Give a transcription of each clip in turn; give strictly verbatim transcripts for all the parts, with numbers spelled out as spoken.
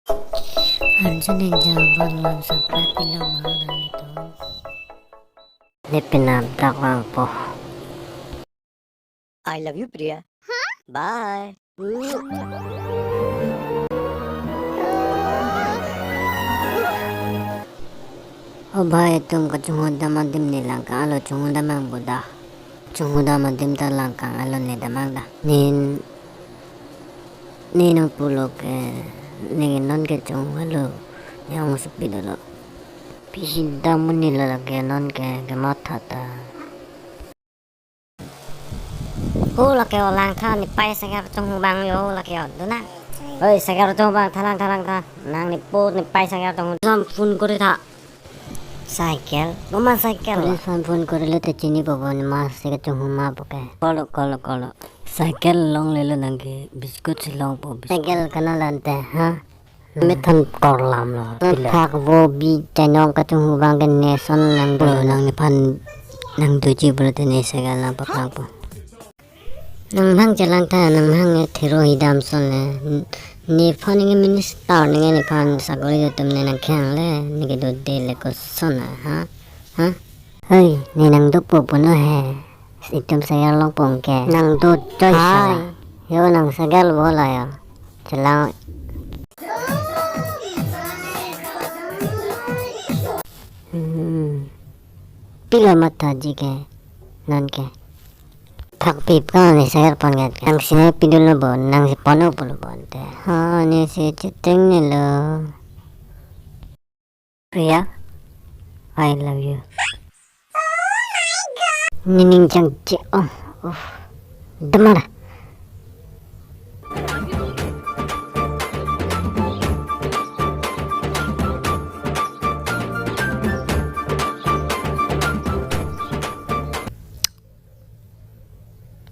Anjing neng jabon lang sapra pilo ma nanglitum. Ne penap dak vangpo. I love you, Priya. Bye. O bhai, itum kachonghudam adim ne langkang alo chonghudam ang boda. Chonghudam adim ta langkang alo ne damang da. Nin, ne nangpulo ke, ne non ke chonghu alo, ne ong supi dolo. Pisi dam monit lo lake non ke, kematha ta. Ho lake o langtha, ne pai cycle chonghubang yo lake o, dona. Oi, cycle chonghubang, thalang, thalang, tha. Nang ne po, ne pai cycle chonghubang. Sam phone kori tha. Cycle? Komat cycle? Police aphan phone korile te chinipo bo, ne ma cycle chonghuma po ke. Kolo, kolo, kolo. Cycle longlelo nang ke, biscuit si longpo, biscuit. Cycle kana lante, ha? Methan korlam lo. Pila. Phak vo bi chainong kachonghubang ke ne son nang do. Bro, nang nephan nang doji bro te ne cycle nang paklangpo. Nang bhang chelang tha, nang bhang e thero hidam son le. Nephan nge minister nge nephan sakori do tum ne nang khyang le, ne ke dode le koson a, ha? Ha? Hei, ne nang dopo puno he. Itum cycle longpo ke. Nang do choi sa. Hai. Yo nang cycle bo la ya. Chelang. Hmm. Pilo mathaji ke. Non ke. Phak pip ka ne cycle pon ke. Nang sine pidun lo bo, nang si pon pulo bo ante. Ha, ne si cheteng ne lo. Priya, I love you. Nining chang che ong. Uff. Damara.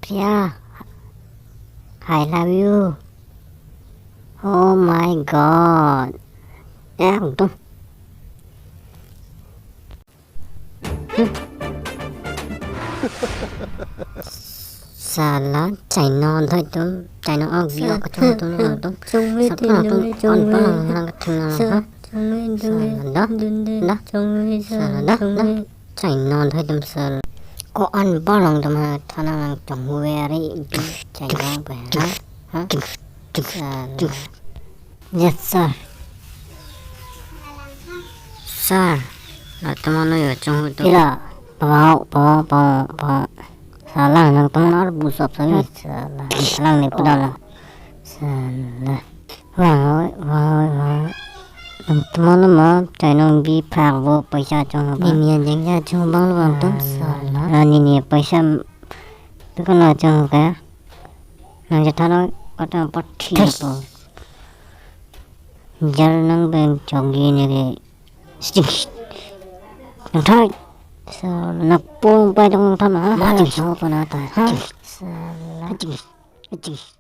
Priya, I love you. Oh my God. Ekdom. Hmm. Sala, chainong dhoi tum, chainong ok bi ok kachong tum ekdom. Chongme sapra tin tum dum le on chongme. Bang nang kachung nang sa ha. Chongme dum le. Sala da. Dun le. Da. Chongme sa. Sala da. Chongme. Da. Chainong dhoi tum sal. Ko-an bang long tum ha, thanang nang chonghu veri bi chainong pe ha. Ha? Sala. Yes, sir. Sir. Latum ano yo chonghu tum. Pila. Pao, pao, pao, pao. Sala nangtum ano arbu sop sa. Sala. Sala ne pudala. Sala. Vang oi, vang oi, vang oi. Nangtum ano ma, chainong bi phak vo paisa chonghu ba. Nini anjeng ja chonghu bang lo vang tum. Sala. Sala. Ah, nini paisa dukan lo chonghu ka. Nang chethan oi, kota pathi po. Jal nang beng chogi ne ke. Sting. Nang thai. Sala nang pung pai dong tham ha. Ma nang thai pana ta. Ha? Sala. Sting. Sting.